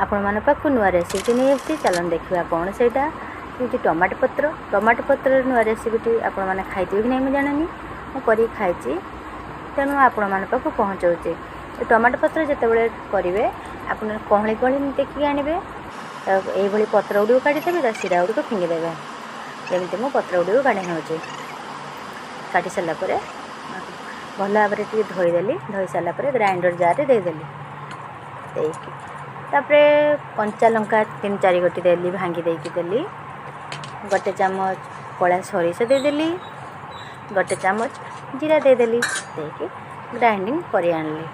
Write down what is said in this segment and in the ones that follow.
ଆପଣମାନଙ୍କ ପାଖକୁ ନୂଆ ରେସିପି ନେଇ ଆସିଛି। ଚାଲନ୍ତୁ ଦେଖିବା କ'ଣ ସେଇଟା ହେଉଛି। ଟମାଟୋ ପତ୍ର। ଟମାଟୋ ପତ୍ରର ନୂଆ ରେସିପିଟି ଆପଣମାନେ ଖାଇଥିବେ କି ନାହିଁ ମୁଁ ଜାଣିନି, ମୁଁ କରିକି ଖାଇଛି, ତେଣୁ ଆପଣମାନଙ୍କ ପାଖକୁ ପହଞ୍ଚାଉଛି। ଟମାଟୋ ପତ୍ର ଯେତେବେଳେ କରିବେ, ଆପଣ କହଳି କହଳି ଦେଖିକି ଆଣିବେ। ଏଇଭଳି ପତ୍ର ଗୁଡ଼ିକୁ କାଟିଦେବେ, ତା ଶିରା ଗୁଡ଼ିକୁ ଫିଙ୍ଗିଦେବେ। ଯେମିତି ମୁଁ ପତ୍ର ଗୁଡ଼ିକୁ କାଢ଼ି ନେଉଛି। କାଟି ସାରିଲା ପରେ ଭଲ ଭାବରେ ଟିକେ ଧୋଇଦେଲି। ଧୋଇ ସାରିଲା ପରେ ଗ୍ରାଇଣ୍ଡର ଜାର୍ରେ ଦେଇଦେଲି। ଦେଇକି ତାପରେ କଞ୍ଚା ଲଙ୍କା ତିନି ଚାରି ଗୋଟି ଦେଲି, ଭାଙ୍ଗି ଦେଇକି ଦେଲି। ଗୋଟେ ଚାମଚ କଳା ସୋରିଷ ଦେଇଦେଲି, ଗୋଟେ ଚାମଚ ଜିରା ଦେଇଦେଲି। ଦେଇକି ଗ୍ରାଇଣ୍ଡିଙ୍ଗ କରି ଆଣିଲି।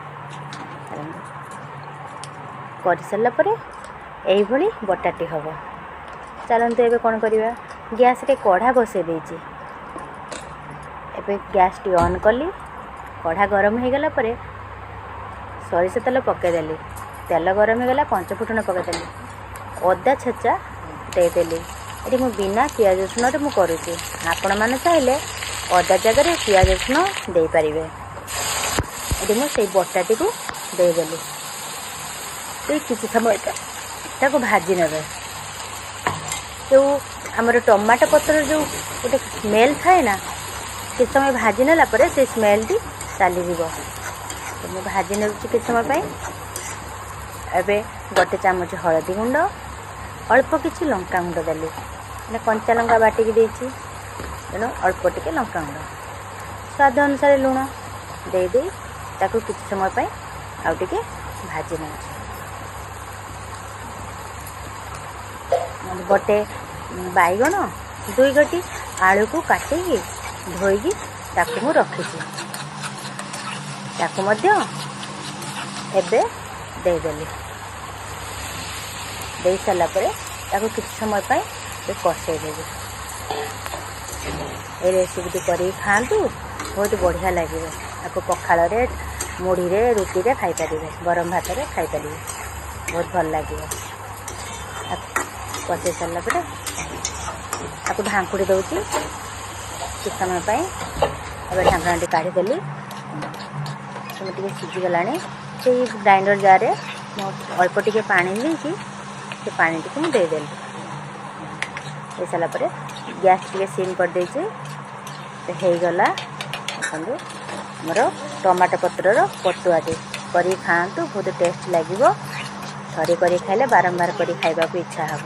କରିସାରିଲା ପରେ ଏଇଭଳି ବଟାଟି ହେବ। ଚାଲନ୍ତୁ ଏବେ କ'ଣ କରିବା? ଗ୍ୟାସ୍ରେ କଢ଼ା ବସାଇ ଦେଇଛି। ଏବେ ଗ୍ୟାସ୍ଟି ଅନ୍ କଲି। କଢ଼ା ଗରମ ହେଇଗଲା ପରେ ସୋରିଷ ତେଲ ପକାଇଦେଲି। ତେଲ ଗରମ ହେଇଗଲା, ପଞ୍ଚ ଫୁଟଣ ପକାଇଦେଲି, ଅଦା ଛେଚା ଦେଇଦେଲି। ଏଠି ମୁଁ ବିନା ପିଆଜ ରସୁଣରେ ମୁଁ କରୁଛି। ଆପଣମାନେ ଚାହିଁଲେ ଅଦା ଜାଗାରେ ପିଆଜ ରସୁଣ ଦେଇପାରିବେ। ଏଠି ମୁଁ ସେଇ ବଟାଟିକୁ ଦେଇଦେଲି। ଦେଇ କିଛି ସମୟ ତାକୁ ଭାଜି ନେବେ। ଯେଉଁ ଆମର ଟମାଟୋ ପତ୍ରର ଯେଉଁ ଗୋଟେ ସ୍ମେଲ୍ ଥାଏ ନା, କିଛି ସମୟ ଭାଜି ନେଲା ପରେ ସେ ସ୍ମେଲ୍ଟି ଚାଲିଯିବ। ତ ମୁଁ ଭାଜି ନେଉଛି କିଛି ସମୟ ପାଇଁ। ଏବେ ଗୋଟେ ଚାମଚ ହଳଦୀ ଗୁଣ୍ଡ, ଅଳ୍ପ କିଛି ଲଙ୍କା ଗୁଣ୍ଡ ଦେଲି। ମାନେ କଞ୍ଚା ଲଙ୍କା ବାଟିକି ଦେଇଛି, ତେଣୁ ଅଳ୍ପ ଟିକେ ଲଙ୍କା ଗୁଣ୍ଡ, ସ୍ୱାଦ ଅନୁସାରେ ଲୁଣ ଦେଇଦେଇ ତାକୁ କିଛି ସମୟ ପାଇଁ ଆଉ ଟିକେ ଭାଜି ନେଉଛି। ଗୋଟେ ବାଇଗଣ, ଦୁଇ ଗୋଟି ଆଳୁକୁ କାଟିକି ଧୋଇକି ତାକୁ ମୁଁ ରଖିଛି, ତାକୁ ମଧ୍ୟ ଏବେ ଦେଇଦେଲି। ଦେଇ ସାରିଲା ପରେ ତାକୁ କିଛି ସମୟ ପାଇଁ କଷେଇ ଦେବି। ଏ ରେସିପିଟି କରିକି ଖାଆନ୍ତୁ, ବହୁତ ବଢ଼ିଆ ଲାଗିବ। ତାକୁ ପଖାଳରେ, ମୁଢ଼ିରେ, ରୁଟିରେ ଖାଇପାରିବେ, ଗରମ ଭାତରେ ଖାଇପାରିବେ, ବହୁତ ଭଲ ଲାଗିବ। କଷେଇ ସାରିଲା ପରେ ତାକୁ ଢାଙ୍କୁଡ଼ି ଦେଉଛି କିଛି ସମୟ ପାଇଁ। ଏବେ ଢାଙ୍କୁଣାଟି କାଢ଼ିଦେଲି। ଟିକେ ସିଝିଗଲାଣି। ସେଇ ଗ୍ରାଇଣ୍ଡର ଜାର୍ରେ ମୁଁ ଅଳ୍ପ ଟିକେ ପାଣି ଦେଇକି ସେ ପାଣିଟିକୁ ମୁଁ ଦେଇଦେଲି। ଦେଇସାରିଲା ପରେ ଗ୍ୟାସ୍ ଟିକେ ସିମ୍ କରିଦେଇଛି। ହେଇଗଲା, ଦେଖନ୍ତୁ, ଆମର ଟମାଟୋ ପତ୍ରର ପତୁଆଟି। କରିକି ଖାଆନ୍ତୁ, ବହୁତ ଟେଷ୍ଟ ଲାଗିବ। ଥରେ କରି ଖାଇଲେ ବାରମ୍ବାର କରି ଖାଇବାକୁ ଇଚ୍ଛା ହେବ।